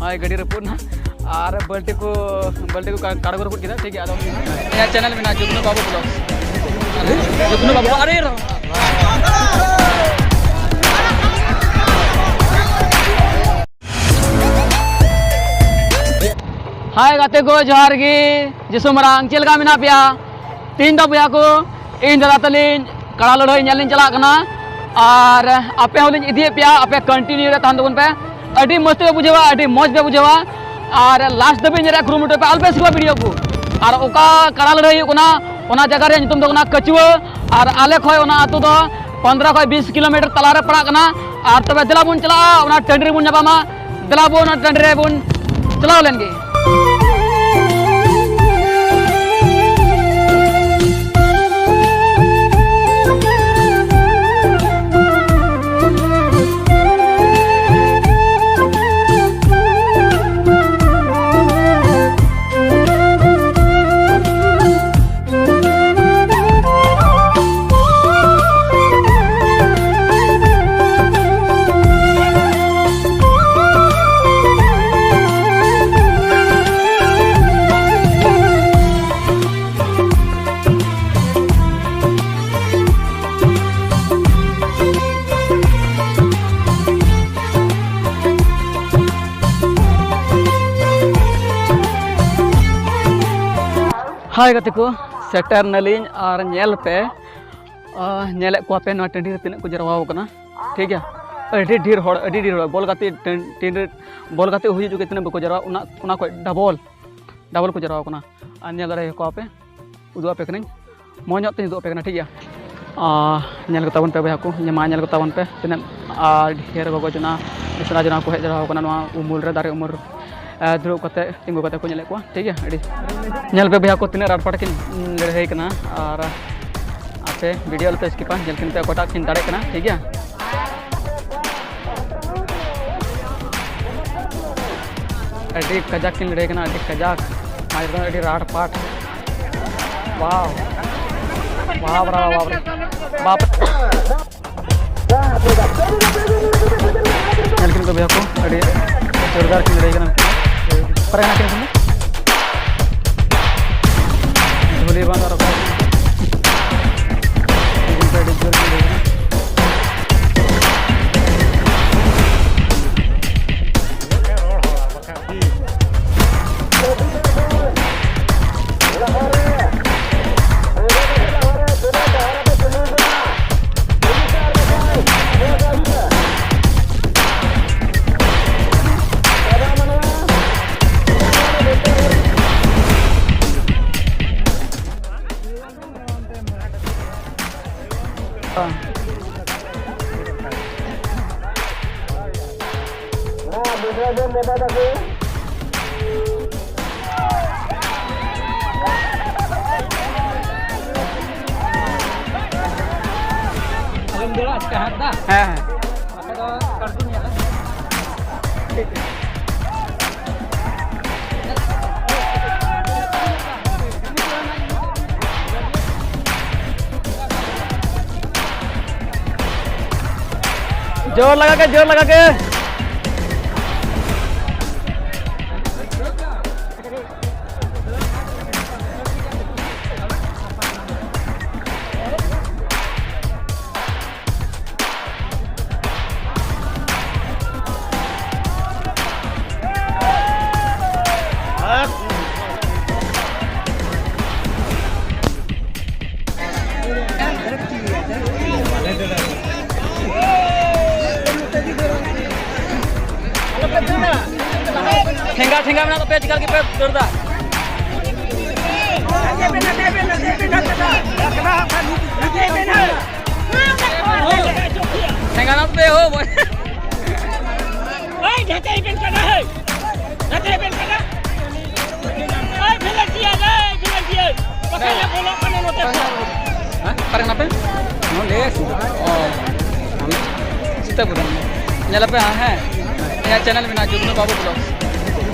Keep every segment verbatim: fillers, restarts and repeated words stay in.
ᱦᱳᱭ, ᱜᱟᱹᱰᱤ ᱨᱟᱹᱯᱩᱫ ᱮᱱᱟ ᱟᱨ ᱵᱟᱹᱞᱴᱤ ᱠᱚ, ᱵᱟᱹᱞᱴᱤ ᱠᱚ ᱠᱟ-, ᱠᱟᱲᱜᱚ ᱨᱟᱹᱯᱩᱫ ᱠᱮᱫᱟ, ᱴᱷᱤᱠ ᱜᱮᱭᱟ᱾ ᱟᱫᱚ ᱤᱧᱟᱹᱜ ᱪᱮᱱᱮᱞ ᱢᱮᱱᱟᱜᱼᱟ, ᱡᱩᱜᱽᱱᱩ ᱵᱟᱹᱵᱩ ᱵᱞᱚᱜᱥ᱾ ᱡᱩᱜᱽᱱᱩ ᱵᱟᱹᱵᱩ, ᱟᱨᱮ ᱨᱚ-, ᱦᱟᱭ ᱜᱟᱛᱮ ᱠᱚ, ᱡᱚᱦᱟᱨ ᱜᱮ, ᱡᱤᱥᱩ ᱢᱟᱨᱟᱝ, ᱪᱮᱫ ᱞᱮᱠᱟ ᱢᱮᱱᱟᱜ ᱯᱮᱭᱟ? ᱛᱮᱦᱮᱧ ᱫᱚ ᱵᱚᱭᱦᱟ ᱠᱚ, ᱤᱧ ᱫᱟᱫᱟ ᱛᱟᱹᱞᱤᱧ ᱠᱟᱲᱟ ᱞᱟᱹᱲᱦᱟᱹᱭ ᱧᱮᱞ ᱞᱤᱧ ᱪᱟᱞᱟᱜ ᱠᱟᱱᱟ᱾ ᱟᱨ ᱟᱯᱮ ᱦᱚᱸᱞᱤᱧ ᱤᱫᱤᱭᱮᱫ ᱯᱮᱭᱟ, ᱟᱯᱮ continue ᱨᱮ ᱛᱟᱦᱮᱱ ᱛᱟᱵᱚᱱ ᱯᱮ᱾ ᱟᱹᱰᱤ ᱢᱚᱡᱽ ᱛᱮᱯᱮ ᱵᱩᱡᱷᱟᱹᱣᱟ, ᱟᱹᱰᱤ ᱢᱚᱡᱽ ᱯᱮ ᱵᱩᱡᱷᱟᱹᱣᱟ᱾ ᱟᱨ last ᱫᱷᱟᱹᱵᱤᱡ ᱧᱮᱞ ᱨᱮᱭᱟᱜ ᱠᱩᱨᱩᱢᱩᱴᱩᱭ ᱯᱮ, ᱟᱞᱚᱯᱮ skip ᱟ video ᱠᱚ᱾ ᱟᱨ ᱚᱠᱟ ᱠᱟᱲᱟ ᱞᱟᱹᱲᱦᱟᱹᱭ ᱦᱩᱭᱩᱜ ᱠᱟᱱᱟ, ᱚᱱᱟ ᱡᱟᱭᱜᱟ ᱨᱮᱭᱟᱜ ᱧᱩᱛᱩᱢ ᱫᱚ ᱠᱟᱱᱟ ᱠᱟᱹᱪᱩᱣᱟᱹ᱾ ᱟᱨ ᱟᱞᱮ ᱠᱷᱚᱱ ᱚᱱᱟ ᱟᱹᱛᱩ ᱫᱚ ᱯᱚᱱᱫᱽᱨᱚ ᱠᱷᱚᱱ ᱵᱤᱥ ᱠᱤᱞᱳᱢᱤᱴᱟᱨ ᱛᱟᱞᱟᱨᱮ ᱯᱟᱲᱟᱜ ᱠᱟᱱᱟ᱾ ᱟᱨ ᱛᱚᱵᱮ ᱫᱮᱞᱟ ᱵᱚᱱ ᱪᱟᱞᱟᱜᱼᱟ, ᱚᱱᱟ ᱴᱟᱺᱰᱤ ᱨᱮᱵᱚᱱ ᱧᱟᱯᱟᱢᱟ᱾ ᱫᱮᱞᱟ ᱵᱚᱱ ᱚᱱᱟ ᱴᱟᱺᱰᱤ ᱨᱮᱵᱚᱱ ᱪᱟᱞᱟᱣ ᱞᱮᱱ ᱜᱮ᱾ ᱦᱟᱭ ᱜᱟᱛᱮ ᱠᱚ, ᱥᱮᱴᱮᱨ ᱱᱟᱞᱤᱧ ᱟᱨ ᱧᱮᱞ ᱯᱮ, ᱟᱨ ᱧᱮᱞᱮᱫ ᱠᱚᱣᱟ ᱯᱮ ᱱᱚᱣᱟ ᱴᱟᱺᱰᱤ ᱨᱮ ᱛᱤᱱᱟᱹᱜ ᱠᱚ ᱡᱟᱨᱣᱟ ᱟᱠᱟᱱᱟ, ᱴᱷᱤᱠ ᱜᱮᱭᱟ᱾ ᱟᱹᱰᱤ ᱰᱷᱮᱨ ᱦᱚᱲ, ᱟᱹᱰᱤ ᱰᱷᱮᱨ ᱦᱚᱲ ᱵᱚᱞ ᱜᱟᱛᱮ ᱴᱟᱺ-, ᱴᱤᱢ ᱨᱮ ᱵᱚᱞ ᱜᱟᱛᱮ ᱦᱩᱭ ᱦᱚᱪᱚ ᱠᱟᱛᱮ ᱛᱤᱱᱟᱹᱜ ᱵᱟᱠᱚ ᱡᱟᱨᱣᱟ, ᱚᱱᱟ, ᱚᱱᱟ ᱠᱷᱚᱱ ᱰᱟᱵᱚᱞ, ᱰᱟᱵᱚᱞ ᱠᱚ ᱡᱟᱨᱣᱟ ᱟᱠᱟᱱᱟ᱾ ᱟᱨ ᱧᱮᱞ ᱫᱟᱲᱮᱭᱟᱠᱚᱣᱟ ᱯᱮ, ᱩᱫᱩᱜ ᱟᱯᱮ ᱠᱟᱹᱱᱟᱹᱧ, ᱢᱚᱡᱽ ᱧᱚᱜ ᱛᱮᱧ ᱩᱫᱩᱜ ᱟᱯᱮ ᱠᱟᱱᱟ, ᱴᱷᱤᱠ ᱜᱮᱭᱟ᱾ ᱟᱨ ᱧᱮᱞ ᱠᱚ ᱛᱟᱵᱚᱱ ᱯᱮ ᱵᱚᱭᱦᱟ ᱠᱚ, ᱢᱟ ᱧᱮᱞ ᱠᱚ ᱛᱟᱵᱚᱱ ᱯᱮ, ᱛᱤᱱᱟᱹᱜ ᱟᱨ ᱰᱷᱮᱨ ᱜᱚᱜᱚ ᱡᱚᱱᱟ, ᱢᱤᱥᱨᱟ ᱡᱚᱱᱟ ᱠᱚ ᱦᱮᱡ ᱡᱟᱣᱨᱟ ᱟᱠᱟᱱᱟ ᱱᱚᱣᱟ ᱩᱢᱩᱞ ᱨᱮ, ᱫᱟᱨᱮ ᱩᱢᱩᱞ ᱨᱮ, ᱟᱨ ᱫᱩᱲᱩᱵ ᱠᱟᱛᱮ, ᱛᱤᱸᱜᱩ ᱠᱟᱛᱮ ᱠᱚ ᱧᱮᱞᱮᱫ ᱠᱚᱣᱟ, ᱴᱷᱤᱠ ᱜᱮᱭᱟ᱾ ᱟᱹᱰᱤ ᱧᱮᱞ ᱯᱮ ᱵᱚᱭᱦᱟ ᱠᱚ, ᱛᱤᱱᱟᱹᱜ ᱨᱟᱴᱯᱟᱴ ᱠᱤᱱ ᱞᱟᱹᱲᱦᱟᱹᱭ ᱠᱟᱱᱟ᱾ ᱟᱨ ᱟᱯᱮ video ᱟᱞᱚᱯᱮ skip ᱟ, ᱧᱮᱞ ᱠᱤᱱ ᱯᱮ ᱚᱠᱚᱭᱴᱟᱜ ᱠᱤᱱ ᱫᱟᱲᱮᱜ ᱠᱟᱱᱟ, ᱴᱷᱤᱠ ᱜᱮᱭᱟ᱾ ᱟᱹᱰᱤ ᱠᱟᱡᱟᱠ ᱠᱤᱱ ᱞᱟᱹᱲᱦᱟᱹᱭ ᱠᱟᱱᱟ, ᱟᱹᱰᱤ ᱠᱟᱡᱟᱠ᱾ ᱢᱟ ᱮᱠᱫᱚᱢ ᱟᱹᱰᱤ ᱨᱟᱴ ᱯᱟᱴ᱾ ᱵᱟᱣ᱾ ᱵᱟᱯ ᱨᱮ ᱵᱟᱯ ᱨᱮ᱾ ᱵᱟᱯ ᱨᱮ᱾ ᱧᱮᱞ ᱠᱤᱱ ᱠᱚ ᱵᱚᱭᱦᱟ ᱠᱚ, ᱟᱹᱰᱤ ᱡᱳᱨᱫᱟᱨ ᱠᱤᱱ ᱞᱟᱹᱲᱦᱟᱹᱭ ᱠᱟᱱᱟ ᱩᱱᱠᱤᱱ ᱫᱚ᱾ ᱚᱠᱟᱨᱮ ᱢᱮᱱᱟᱜ ᱠᱤᱱᱟ ᱩᱱᱠᱤᱱ ᱫᱚ? ᱫᱷᱩᱞᱤ ᱵᱟᱸᱫᱷ ᱟᱨ ᱚᱠᱟ ᱨᱮ? ᱩᱱᱠᱤᱱ ᱫᱚ ᱟᱹᱰᱤ ᱡᱳᱨ ᱠᱤᱱ ᱞᱟᱹᱲᱦᱟᱹᱭ ᱠᱟᱱᱟ᱾ ᱟᱞᱚᱢ ᱫᱟᱹᱲᱟ, ᱟᱪᱠᱟ ᱦᱟᱸᱴ ᱫᱟ᱾ ᱦᱮᱸ, ᱦᱮᱸ᱾ ᱵᱟᱠᱷᱟᱡ ᱫᱚ ᱠᱟᱹᱲᱫᱩᱢ ᱧᱮᱞᱟ᱾ जोर लगा के, जोर लगा के। ᱴᱷᱮᱸᱜᱟ, ᱴᱷᱮᱸᱜᱟ ᱢᱮᱱᱟᱜ ᱛᱟᱯᱮᱭᱟ, ᱪᱮᱠᱟ ᱞᱟᱹᱜᱤᱫ ᱯᱮ ᱫᱟᱹᱲ ᱫᱟ? ᱴᱷᱮᱸᱜᱟ ᱢᱮᱱᱟᱜ ᱛᱟᱯᱮᱭᱟ ᱦᱳ, ᱵᱚᱭ᱾ ᱳᱭ, ᱡᱟᱛᱮ ᱤᱵᱮᱱ ᱠᱟᱱᱟ, ᱦᱳᱭ᱾ ᱡᱟᱛᱮ ᱤᱵᱮᱱ ᱠᱟᱱᱟ᱾ ᱳᱭ, volunteer, ᱳᱭ, volunteer᱾ ᱵᱟᱠᱷᱟᱡ ᱞᱮ ᱵᱚᱞᱚᱜ ᱠᱟᱱᱟ ᱱᱚᱛᱮ ᱠᱷᱚᱱ᱾ ᱦᱮᱸ? ᱚᱠᱟ ᱨᱮ ᱠᱟᱱᱟ ᱯᱮ? ᱱᱚᱰᱮ᱾ ᱚ᱾ ᱥᱤᱛᱟᱹᱯᱩᱨ᱾ ᱧᱮᱞ ᱟᱯᱮ ᱦᱟᱸᱜ, ᱦᱮᱸ? ᱤᱧᱟᱹᱜ channel ᱢᱮᱱᱟᱜᱼᱟ, ᱡᱩᱜᱽᱱᱩ ᱵᱟᱹᱵᱩ vlogs᱾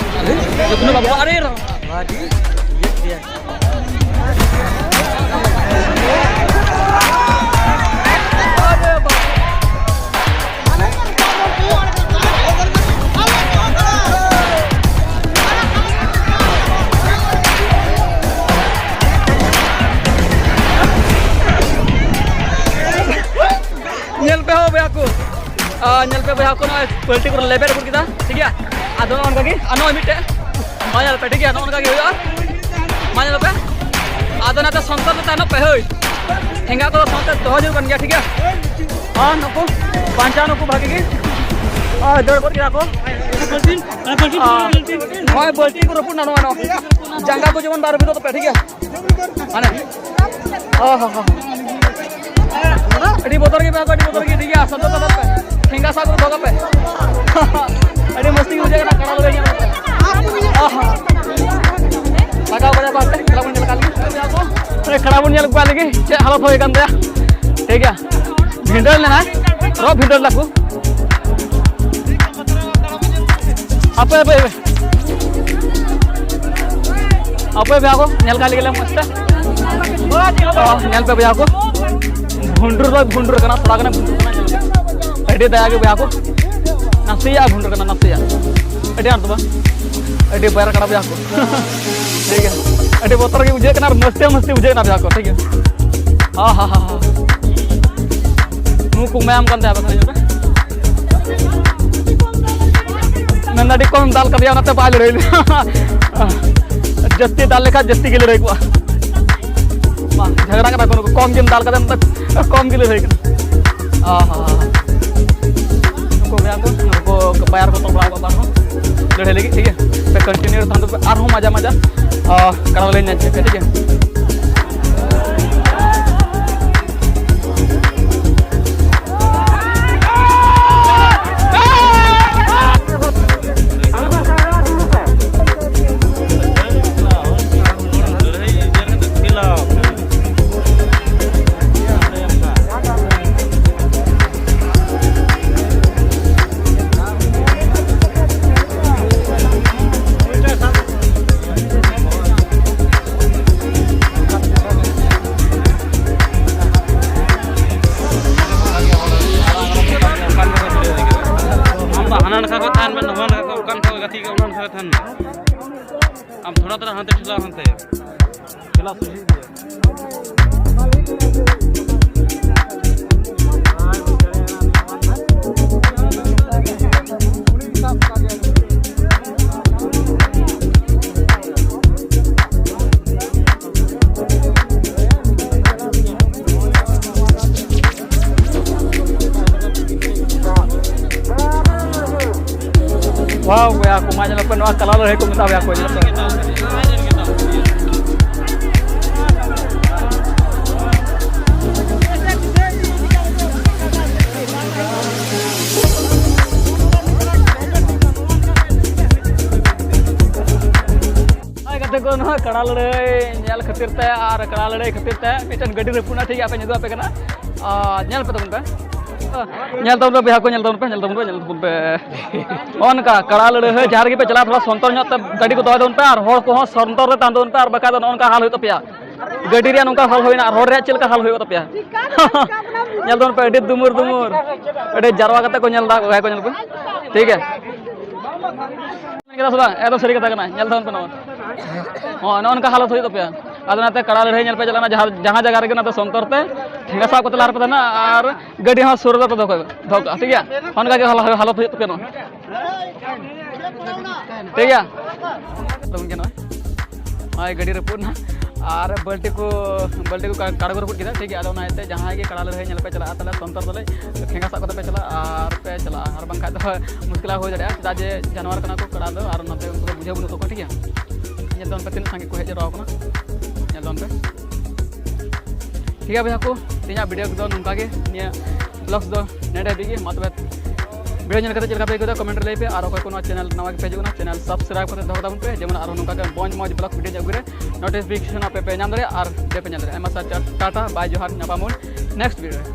ᱡᱩᱜᱽᱱᱩ ᱵᱟᱹᱵᱩ, ᱟᱨᱮ ᱨᱚ-, ᱠᱚ ᱱᱚᱜᱼᱚᱭ ᱯᱟᱹᱞᱴᱤ ᱠᱚ ᱞᱮᱵᱮᱫ ᱟᱹᱜᱩ ᱠᱮᱫᱟ, ᱴᱷᱤᱠ ᱜᱮᱭᱟ᱾ ᱟᱫᱚ ᱱᱚᱜᱼᱚ ᱱᱚᱝᱠᱟ ᱜᱮ, ᱟᱨ ᱱᱚᱜᱼᱚᱭ ᱢᱤᱫᱴᱮᱡ ᱢᱟ ᱧᱮᱞ ᱯᱮ, ᱴᱷᱤᱠ ᱜᱮᱭᱟ, ᱱᱚᱜᱼᱚ ᱱᱚᱝᱠᱟ ᱜᱮ ᱦᱩᱭᱩᱜᱼᱟ᱾ ᱢᱟ ᱧᱮᱞ ᱯᱮ, ᱟᱫᱚ ᱱᱟᱛᱮ ᱥᱚᱱᱛᱚᱨ ᱫᱚ ᱛᱟᱦᱮᱱᱚᱜ ᱯᱮ, ᱦᱳᱭ᱾ ᱴᱷᱮᱸᱜᱟ ᱠᱚᱫᱚ ᱥᱟᱶᱛᱮ ᱫᱚᱦᱚ ᱡᱟᱹᱨᱩᱲ ᱠᱟᱱ ᱜᱮᱭᱟ, ᱴᱷᱤᱠ ᱜᱮᱭᱟ᱾ ᱟᱨ ᱱᱩᱠᱩ ᱵᱟᱧᱪᱟᱣ ᱱᱩᱠᱩ ᱵᱷᱟᱜᱤ ᱜᱮ, ᱟᱨ ᱫᱟᱹᱲ ᱜᱚᱫ ᱠᱮᱫᱟ ᱠᱚ᱾ ᱟᱨ ᱱᱚᱜᱼᱚᱭ ᱵᱟᱹᱞᱴᱤ ᱠᱚ ᱨᱟᱹᱯᱩᱫ ᱱᱟ, ᱱᱚᱜᱼᱚᱭ ᱱᱚᱣᱟ ᱡᱟᱸᱜᱟ ᱠᱚ ᱡᱮᱢᱚᱱ ᱵᱟᱭ ᱨᱟᱹᱯᱩᱫᱚᱜ ᱛᱟᱯᱮ, ᱴᱷᱤᱠ ᱜᱮᱭᱟ᱾ ᱢᱟᱱᱮ, ᱚ ᱦᱚ ᱦᱚ᱾ ᱟᱹᱰᱤ ᱵᱚᱛᱚᱨ ᱜᱮ ᱢᱮᱱᱟᱜ ᱠᱚᱣᱟ, ᱟᱹᱰᱤ ᱵᱚᱛᱚᱨ ᱜᱮ, ᱴᱷᱤᱠ ᱜᱮᱭᱟ, ᱥᱟᱵ ᱫᱚᱦᱚ ᱠᱟᱜ ᱯᱮ᱾ ᱴᱷᱮᱸᱜᱟ ᱥᱟᱵ ᱠᱟᱛᱮ ᱫᱚᱦᱚ ᱠᱟᱜ ᱯᱮ᱾ ᱟᱹᱰᱤ ᱢᱚᱡᱽ ᱜᱮ ᱵᱩᱡᱷᱟᱹᱜ ᱠᱟᱱᱟ, ᱠᱟᱲᱟ ᱵᱚᱞᱮ ᱧᱮᱞ ᱠᱟᱛᱮ᱾ ᱚ ᱦᱚ᱾ ᱞᱟᱜᱟᱣ ᱵᱟᱲᱟ ᱠᱚᱣᱟ ᱯᱮ, ᱠᱟᱲᱟ ᱵᱚᱱ ᱧᱮᱞ ᱠᱟᱜ ᱞᱮᱜᱮ᱾ ᱟᱨᱮ, ᱠᱟᱲᱟ ᱵᱚᱱ ᱧᱮᱞ ᱠᱚᱣᱟ ᱞᱟᱹᱜᱤᱫ ᱪᱮᱫ ᱦᱟᱞᱚᱛ ᱦᱩᱭ ᱠᱟᱱ ᱛᱟᱭᱟ, ᱴᱷᱤᱠ ᱜᱮᱭᱟ᱾ ᱵᱷᱤᱸᱰᱟᱹᱲ ᱞᱮᱱᱟᱭ, ᱨᱚ ᱵᱷᱤᱸᱰᱟᱹᱲ ᱞᱮᱠᱚ᱾ ᱟᱯᱮ, ᱟᱯᱮ, ᱟᱯᱮ᱾ ᱟᱯᱮ ᱵᱚᱭᱦᱟ ᱠᱚ, ᱧᱮᱞ ᱠᱟᱜ ᱞᱮᱜᱮ ᱞᱮ ᱢᱚᱡᱽ ᱛᱮ᱾ ᱚ, ᱧᱮᱞ ᱯᱮ ᱵᱚᱭᱦᱟ ᱠᱚ᱾ ᱵᱷᱩᱱᱰᱩᱨ ᱫᱚ ᱵᱷᱩᱱᱰᱩᱨ ᱠᱟᱱᱟ, ᱛᱷᱚᱲᱟ ᱜᱟᱱᱮ ᱵᱷᱩᱱᱰᱩᱨ ᱠᱟᱱᱟ, ᱧᱮᱞ ᱯᱮ᱾ ᱟᱹᱰᱤ ᱫᱟᱭᱟ ᱜᱮ ᱵᱚᱭᱦᱟ ᱠᱚ᱾ ᱱᱟᱥᱮᱭᱟᱜ ᱵᱷᱩᱱᱰᱩᱨ ᱠᱟᱱᱟ, ᱱᱟᱥᱮᱭᱟᱜ᱾ ᱟᱹᱰᱤ ᱟᱸᱴ ᱫᱚ ᱵᱟᱝ᱾ ᱟᱹᱰᱤ ᱵᱟᱭᱨᱟ ᱠᱟᱱᱟ ᱵᱚᱭᱦᱟ ᱠᱚ᱾ ᱴᱷᱤᱠ ᱜᱮᱭᱟ᱾ ᱟᱹᱰᱤ ᱵᱚᱛᱚᱨ ᱜᱮ ᱵᱩᱡᱷᱟᱹᱜ ᱠᱟᱱᱟ ᱟᱨ ᱢᱚᱡᱽ ᱛᱮ, ᱢᱚᱡᱽ ᱛᱮ ᱵᱩᱡᱷᱟᱹᱜ ᱠᱟᱱᱟ ᱵᱚᱭᱦᱟ ᱠᱚ, ᱴᱷᱤᱠ ᱜᱮᱭᱟ᱾ ᱦᱟ, ᱦᱟ, ᱦᱟ, ᱦᱟ᱾ ᱢᱩ ᱠᱚ ᱢᱟᱭᱟᱢ ᱠᱟᱱ ᱛᱟᱭᱟ, ᱵᱟᱠᱷᱟᱱ ᱧᱮᱞ ᱯᱮ᱾ ᱢᱮᱱᱫᱟ ᱟᱹᱰᱤ ᱠᱚᱢ ᱫᱟᱞ ᱠᱟᱫᱮᱭᱟ, ᱚᱱᱟᱛᱮ ᱵᱟᱭ ᱞᱟᱹᱲᱦᱟᱹᱭ ᱞᱮᱫᱟ᱾ ᱡᱟᱹᱥᱛᱤ ᱫᱟᱞ ᱞᱮᱠᱷᱟᱱ ᱡᱟᱹᱥᱛᱤ ᱜᱮ ᱞᱟᱹᱲᱦᱟᱹᱭ ᱠᱚᱜᱼᱟ᱾ ᱢᱟ, ᱡᱷᱟᱜᱽᱲᱟ ᱠᱟᱱᱟ ᱠᱚ, ᱱᱩᱠᱩ ᱠᱚᱢ ᱜᱮᱢ ᱫᱟᱞ ᱠᱟᱫᱟ, ᱢᱮᱱᱫᱟ ᱠᱚᱢ ᱜᱮ ᱞᱟᱹᱲᱦᱟᱹᱭ ᱠᱟᱱᱟ᱾ ᱚ ᱦᱚᱸ, ᱦᱚᱸ, ᱦᱚᱸ᱾ ᱱᱩᱠᱩ ᱜᱮ ᱦᱟᱸᱜ ᱠᱚ, ᱱᱩᱠᱩ ᱵᱟᱭᱟᱨ ᱠᱚ ᱛᱚᱞ ᱵᱟᱲᱟ ᱠᱚᱣᱟ ᱵᱟᱨ ᱦᱚᱸ ᱞᱟᱹᱲᱦᱟᱹᱭ ᱞᱟᱹᱜᱤᱫ, ᱴᱷᱤᱠ ᱜᱮᱭᱟ᱾ ᱯᱮ continue ᱛᱟᱦᱮᱱ ᱫᱚ ᱟᱨᱦᱚᱸ ᱢᱟᱡᱟ ᱢᱟᱡᱟ, ᱚ, ᱠᱟᱲᱟ ᱞᱮ ᱧᱮᱞ ᱦᱚᱪᱚ ᱯᱮᱭᱟ, ᱴᱷᱤᱠ ᱜᱮᱭᱟ᱾ ᱟᱢ ᱫᱚ ᱦᱟᱱᱟ ᱱᱟᱠᱷᱟ ᱠᱷᱚᱱ ᱛᱟᱦᱮᱱ ᱢᱮ, ᱱᱚᱣᱟ ᱱᱟᱠᱷᱟ ᱠᱷᱚᱱ, ᱚᱠᱟ ᱱᱟᱠᱷᱟ ᱠᱷᱚᱱ ᱜᱟᱛᱮ ᱠᱚ, ᱚᱱᱟ ᱱᱟᱠᱷᱟ ᱠᱷᱚᱱ ᱛᱟᱦᱮᱱ ᱢᱮ᱾ ᱟᱢ ᱛᱷᱚᱲᱟ ᱛᱷᱚᱲᱟ ᱦᱟᱱᱛᱮ ᱴᱷᱮᱞᱟᱣ, ᱦᱟᱱᱛᱮ ᱴᱷᱮᱞᱟᱣ ᱥᱚᱡᱷᱮ ᱤᱫᱤᱭᱟ᱾ ᱢᱟ ᱧᱮᱞᱚᱜ ᱯᱮ, ᱱᱚᱣᱟ ᱠᱟᱲᱟ ᱞᱟᱹᱲᱦᱟᱹᱭ ᱠᱚ ᱢᱮᱛᱟᱣ ᱭᱟ ᱠᱚ, ᱧᱮᱞᱚᱜ ᱯᱮ᱾ ᱦᱳᱭ ᱜᱟᱛᱮ ᱠᱚ, ᱱᱚᱣᱟ ᱠᱟᱲᱟ ᱞᱟᱹᱲᱦᱟᱹᱭ ᱧᱮᱞ ᱠᱷᱟᱹᱛᱤᱨ ᱛᱮ ᱟᱨ ᱠᱟᱲᱟ ᱞᱟᱹᱲᱦᱟᱹᱭ ᱠᱷᱟᱹᱛᱤᱨ ᱛᱮ ᱢᱤᱫᱴᱮᱱ ᱜᱟᱹᱰᱤ ᱨᱟᱹᱯᱩᱫ ᱮᱱᱟ, ᱴᱷᱤᱠ ᱜᱮᱭᱟ, ᱟᱯᱮ ᱧᱮᱞ ᱟᱯᱮ ᱠᱟᱱᱟ᱾ ᱟᱨ ᱧᱮᱞ ᱛᱟᱵᱚᱱ ᱯᱮ ᱵᱚᱭᱦᱟ ᱠᱚ, ᱧᱮᱞ ᱛᱟᱵᱚᱱ ᱯᱮ, ᱧᱮᱞ ᱛᱟᱵᱚᱱ ᱯᱮ, ᱧᱮᱞ ᱛᱟᱵᱚᱱ ᱯᱮ᱾ ᱱᱚᱜᱼᱚ ᱱᱚᱝᱠᱟ ᱠᱟᱲᱟ ᱞᱟᱹᱲᱦᱟᱹᱭ ᱡᱟᱦᱟᱸ ᱨᱮᱜᱮ ᱯᱮ ᱪᱟᱞᱟᱜᱼᱟ, ᱛᱷᱚᱲᱟ ᱥᱚᱱᱛᱚᱨ ᱧᱚᱜ ᱛᱮ ᱜᱟᱹᱰᱤ ᱠᱚ ᱫᱚᱦᱚᱭ ᱛᱟᱵᱚᱱ ᱯᱮ ᱟᱨ ᱦᱚᱲ ᱠᱚᱦᱚᱸ ᱥᱚᱱᱛᱚᱨ ᱨᱮ ᱛᱟᱦᱮᱸ ᱛᱟᱵᱚᱱ ᱯᱮ, ᱟᱨ ᱵᱟᱠᱷᱟᱡ ᱫᱚ ᱱᱚᱜᱼᱚ ᱱᱚᱝᱠᱟ ᱦᱟᱞ ᱦᱩᱭᱩᱜ ᱛᱟᱯᱮᱭᱟ᱾ ᱜᱟᱹᱰᱤ ᱨᱮᱭᱟᱜ ᱱᱚᱝᱠᱟ ᱦᱟᱞ ᱦᱩᱭᱱᱟ ᱟᱨ ᱦᱚᱲ ᱨᱮᱭᱟᱜ ᱪᱮᱫ ᱞᱮᱠᱟ ᱦᱟᱞ ᱦᱩᱭᱩᱜ ᱛᱟᱯᱮᱭᱟ? ᱧᱮᱞ ᱛᱟᱵᱚᱱ ᱯᱮ, ᱟᱹᱰᱤ ᱫᱩᱢᱩᱨ ᱫᱩᱢᱩᱨ, ᱟᱹᱰᱤ ᱡᱟᱨᱣᱟ ᱠᱟᱛᱮ ᱠᱚ ᱧᱮᱞ ᱮᱫᱟ, ᱵᱚᱭᱦᱟ ᱠᱚ ᱧᱮᱞ ᱯᱮ, ᱴᱷᱤᱠ ᱜᱮᱭᱟ᱾ ᱢᱮᱱ ᱠᱮᱫᱟ ᱥᱮ ᱵᱟᱝ? ᱮᱠᱫᱚᱢ ᱥᱟᱹᱨᱤ ᱠᱟᱛᱷᱟ ᱠᱟᱱᱟ, ᱧᱮᱞ ᱛᱟᱵᱚᱱ ᱯᱮ ᱱᱚᱣᱟ᱾ ᱦᱚᱸ, ᱱᱚᱜᱼᱚ ᱱᱚᱝᱠᱟ ᱦᱟᱞᱚᱛ ᱦᱩᱭᱩᱜ ᱛᱟᱯᱮᱭᱟ᱾ ᱟᱫᱚ ᱚᱱᱟᱛᱮ ᱠᱟᱲᱟ ᱞᱟᱹᱲᱦᱟᱹᱭ ᱧᱮᱞ ᱯᱮ ᱪᱟᱞᱟᱜ ᱠᱟᱱᱟ, ᱡᱟᱦᱟᱸ, ᱡᱟᱦᱟᱸ ᱡᱟᱭᱜᱟ ᱨᱮᱜᱮ ᱚᱱᱟᱛᱮ ᱥᱚᱱᱛᱚᱨ ᱛᱮ ᱴᱷᱮᱸᱜᱟ ᱥᱟᱵ ᱠᱟᱛᱮ ᱞᱟᱦᱟ ᱨᱮᱯᱮ ᱛᱟᱦᱮᱱᱟ ᱟᱨ ᱜᱟᱹᱰᱤ ᱦᱚᱸ ᱥᱩᱨ ᱨᱮ ᱫᱚᱦᱚ ᱠᱟᱜᱼᱟ, ᱫᱚᱦᱚ ᱠᱟᱜᱼᱟ, ᱴᱷᱤᱠ ᱜᱮᱭᱟ? ᱚᱱᱠᱟ ᱜᱮ ᱦᱟᱞᱚ-, ᱦᱟᱞᱚᱛ ᱦᱩᱭᱩᱜ ᱛᱟᱯᱮᱭᱟ ᱱᱚᱣᱟ᱾ ᱴᱷᱤᱠ ᱜᱮᱭᱟ? ᱛᱚ ᱜᱚᱢᱠᱮ ᱱᱚᱜᱼᱚᱭ, ᱱᱚᱜᱼᱚᱭ ᱜᱟᱹᱰᱤ ᱨᱟᱹᱯᱩᱫ ᱮᱱᱟ ᱟᱨ ᱵᱟᱹᱞᱴᱤ ᱠᱚ, ᱵᱟᱹᱞᱴᱤ ᱠᱚ ᱠᱟ-, ᱠᱟᱲ ᱠᱚ ᱨᱟᱹᱯᱩᱫ ᱠᱮᱫᱟ, ᱴᱷᱤᱠ ᱜᱮᱭᱟ? ᱟᱫᱚ ᱚᱱᱟ ᱤᱭᱟᱹᱛᱮ ᱡᱟᱦᱟᱸᱭ ᱜᱮ ᱠᱟᱲᱟ ᱞᱟᱹᱲᱦᱟᱹᱭ ᱧᱮᱞ ᱯᱮ ᱪᱟᱞᱟᱜᱼᱟ, ᱛᱟᱦᱚᱞᱮ ᱥᱚᱱᱛᱚᱨ ᱛᱟᱞᱮ ᱴᱷᱮᱸᱜᱟ ᱥᱟᱵ ᱠᱟᱛᱮ ᱯᱮ ᱪᱟᱞᱟᱜᱼᱟ ᱟᱨ ᱯᱮ ᱪᱟᱞᱟᱜᱼᱟ, ᱟᱨ ᱵᱟᱝᱠᱷᱟᱡ ᱫᱚ ᱢᱩᱥᱠᱤᱞᱟ ᱦᱩᱭ ᱫᱟᱲᱮᱭᱟᱜᱼᱟ, ᱪᱮᱫᱟᱜ ᱡᱮ ᱡᱟᱱᱣᱟᱨ ᱠᱟᱱᱟ ᱠᱚ ᱠᱟᱲᱟ ᱫᱚ, ᱟᱨ ᱚᱱᱟᱛᱮ ᱩᱱᱠᱩ ᱫᱚ ᱵᱩᱡᱷᱟᱹᱣ ᱵᱟᱹᱱᱩᱜ ᱛᱟᱠᱚᱣᱟ, ᱴᱷᱤᱠ ᱜᱮᱭᱟ? ᱧᱮᱞ ᱛᱟᱵᱚᱱ ᱯᱮ ᱛᱤᱱᱟᱹᱜ ᱥᱟᱸᱜᱮ ᱠᱚ ᱦᱮᱡ ᱡᱟᱣᱨᱟ ᱟᱠᱟᱱᱟ, ᱧᱮᱞ ᱛᱟᱵᱚᱱ ᱯᱮ᱾ ᱴᱷᱤᱠ ᱜᱮᱭᱟ ᱵᱚᱭᱦᱟ ᱠᱚ, ᱛᱮᱦᱮᱧᱟᱜ video ᱠᱚᱫᱚ ᱱᱚᱝᱠᱟ ᱜᱮ, ᱱᱤᱭᱟᱹ vlogs ᱫᱚ ᱱᱮᱰᱮ ᱦᱟᱹᱵᱤᱡ ᱜᱮ᱾ ᱢᱟ ᱛᱚᱵᱮ video ᱧᱮᱞ ᱠᱟᱛᱮ ᱪᱮᱫ ᱞᱮᱠᱟ ᱯᱮ ᱟᱹᱭᱠᱟᱹᱣ ᱫᱟ comment ᱨᱮ ᱞᱟᱹᱭ ᱯᱮ, ᱟᱨ ᱚᱠᱚᱭ ᱠᱚ ᱱᱚᱣᱟ channel ᱱᱟᱣᱟ ᱜᱮ ᱯᱮ ᱦᱤᱡᱩᱜ ᱠᱟᱱᱟ, channel subscribe ᱠᱟᱛᱮ ᱫᱚᱦᱚ ᱛᱟᱵᱚᱱ ᱯᱮ, ᱡᱮᱢᱚᱱ ᱟᱨᱦᱚᱸ ᱱᱚᱝᱠᱟ ᱜᱮ ᱢᱚᱡᱽ ᱢᱚᱡᱽ vlog video ᱟᱹᱜᱩ ᱨᱮ notification ᱟᱯᱮ ᱯᱮ ᱧᱟᱢ ᱫᱟᱲᱮᱭᱟᱜᱼᱟ ᱟᱨ video ᱯᱮ ᱧᱮᱞ ᱫᱟᱲᱮᱭᱟᱜᱼᱟ᱾ ᱟᱭᱢᱟ ᱥᱟᱨ ᱴᱟᱴᱟ, bye, ᱡᱚᱦᱟᱨ, ᱧᱟᱯᱟᱢ ᱟᱵᱚᱱ next video ᱨᱮ᱾